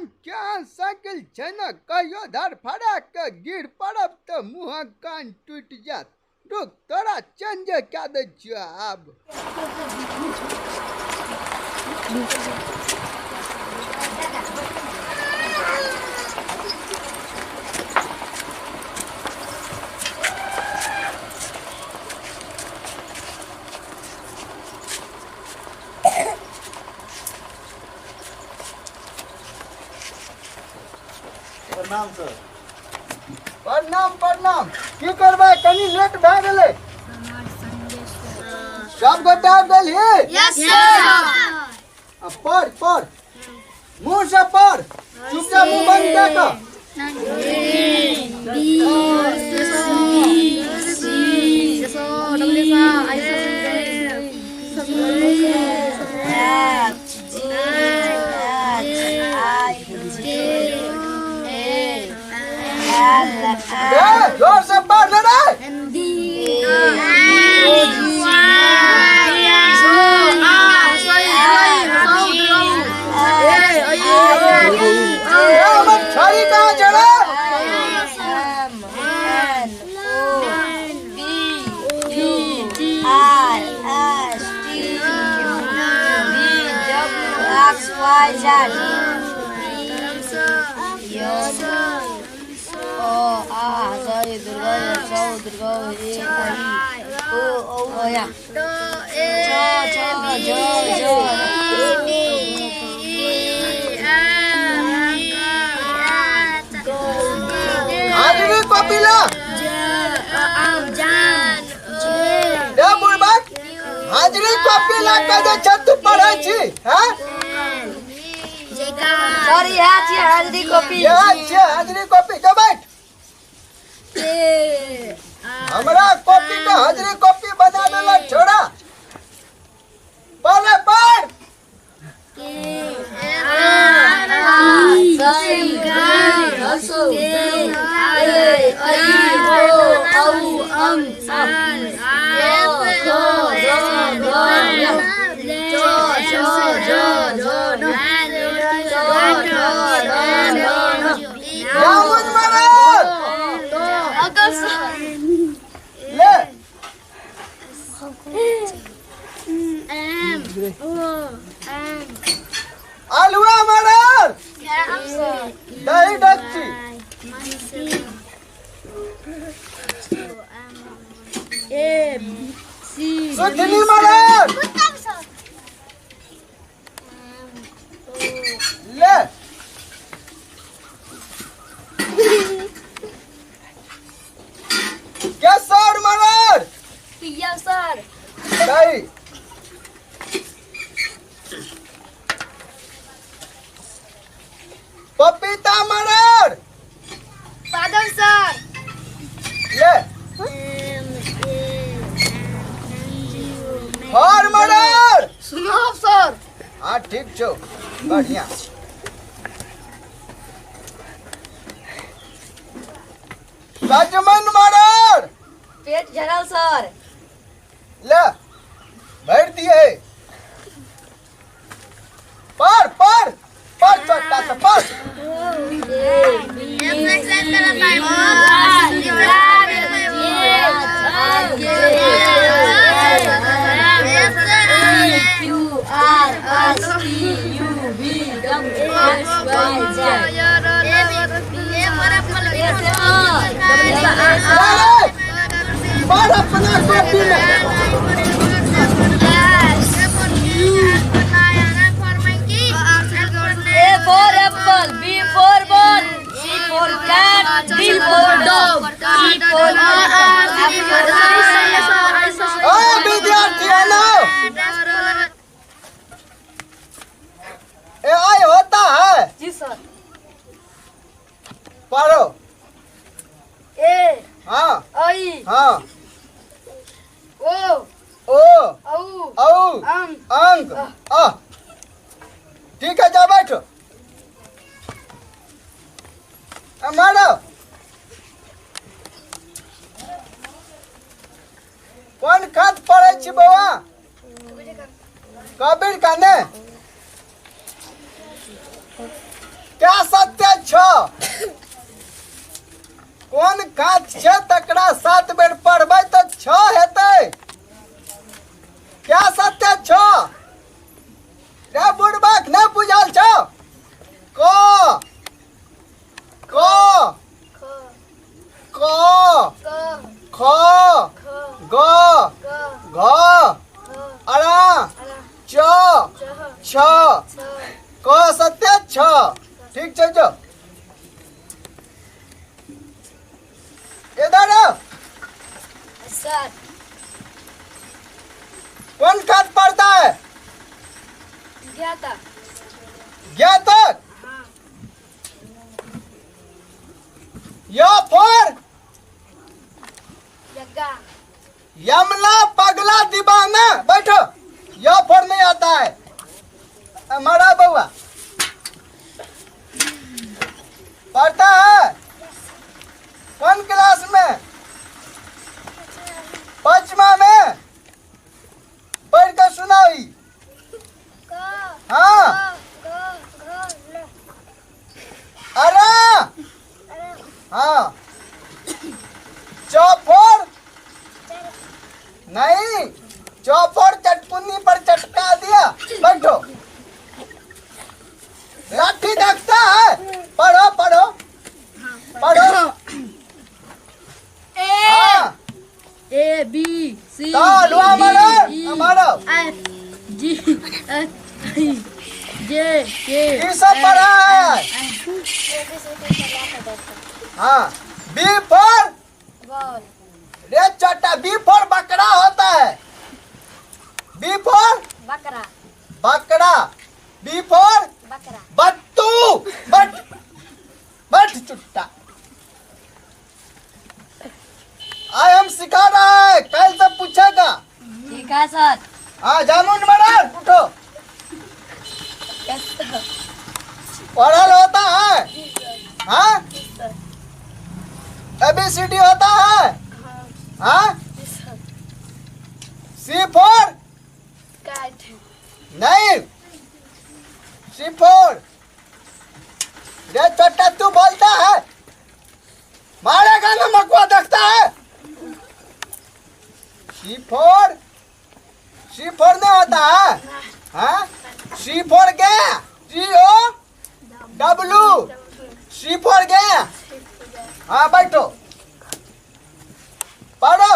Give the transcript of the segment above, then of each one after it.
केहन केहन साइकिल छै ने, कहियो धड़फड़ा के गिर पड़ब तऽ मुँहक कान टूटि जायत। रुक, तोरा चेंज कए दै छियौ आब। प्रणाम सर। प्रणाम प्रणाम। की करबै, कनि लेट भए गेलै। सब गोटे आबि गेलही? Yes sir. आ पढ़ पढ़, मुंह से पढ़, चुपचाप मुंह बंद कए कऽ। ए, जोर से पढ़ ले रे। ए, हमर छड़ी कहाँ छै रे? हाजरी कॉपी ला। ए बुढ़बक, हाजरी कॉपी ला के जे छै तू पढ़ै छी हैं? सर, इएह छियै हाजरी कॉपी। इएह छियै हाजरी कॉपी। जो बैठ। हमरा कॉपी के हाजरी कॉपी बना देलक छोड़ा। पढ़ पढ़। जामुन मरल ले। आलुआ मरल, दही डच्ची। सुथनी मरल ले। केसर मरल। पिया सर। दही। पपीता मरल। बादल सर। ले। फर मरल। सुनो सर। हाँ, ठीक छौ, बढ़िया। सजमन मरल। पेट झरल सर। ले, भरि दिए। पर पर पर, छोटा सा पर। अरे, पर अपना कॉपी में। A for apple, B for ball, C for cat, D for dog, E for F for ओ विद्यार्थी, हेलो। ए आई होता है? जी सर। पढ़ो। ए। हाँ। आई। हाँ। ओ। ओ। औ। औ। अंग। अंक। अ। ठीक है, जाओ बैठो। आ, मारो। कोन खात पढ़ै छी बौआ? कबीर का ने क्या छओ। कोन काज छै तकरा 7 बेर पढ़बै तऽ 6 हेतै। क्या सत्य छओ? रे बुढ़बाक नहि बुझल छौ? क क क ख ग घ अरा च छ। क सत्य छ। ठीक छै, जो इधर आओ। सर। कौन खाद पड़ता है? ज्ञाता। ज्ञातक। य फॉर यज्ञा। यमला पगला दीवाना। बैठो, य फॉर नहीं आता है हमारा बउआ। पढ़ता है कौन क्लास में? पांचवा में। पढ़ कर सुनाओ ई। हाँ, अरे हाँ, चौफोर नहीं, चौफोर चटकुनी पर चटका दिया। बैठो, लाठी देखता है। पढ़ो पढ़ो पढ़ो। हाँ। ए बी सी चालू हमारा हमारा एफ जी एच I जे के। ये सब पढ़ा है। हाँ, बी फॉर बॉल। रे छोटा, बी फॉर बकरा होता है। बी फॉर बकरा। बकरा। बी फॉर बकरा। बत्तू। बट बट चुट्टा। आय हम सिखा रहा है, कल सब पूछेगा। ठीक है सर। हाँ, जामुन बड़ा उठो। पढ़ल होता है? हाँ, एबीसीडी होता है? हाँ, सी फॉर कैट। नहीं, सी फोर। रे छोटा, तू बोलता है, मारेगा ना मकुआ देखता है। सी फोर, सी फोर नहीं होता है। हाँ, सी फोर गया, सी ओ डब्लू, सी फोर गया। हाँ, बैठो, पढ़ो।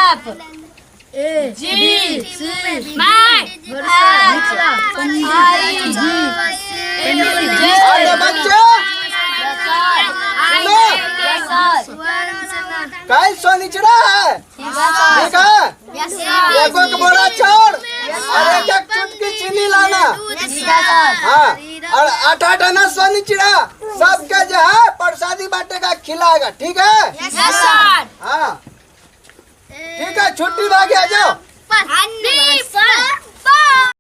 F A G C H I G J। अरे बच्चे, सुनो। Yes sir. कल सोनिचरा है, ठीक है? एगो के बोरा चाउर और एक एक चुटकी चीनी लाना। ठीक है सर। हाँ, और 8 8 आना सोनिचरा सबके जो है प्रसादी बांटेगा, खिलाएगा, ठीक है? हाँ, ठीक है, छुट्टी भागे आ जाओ।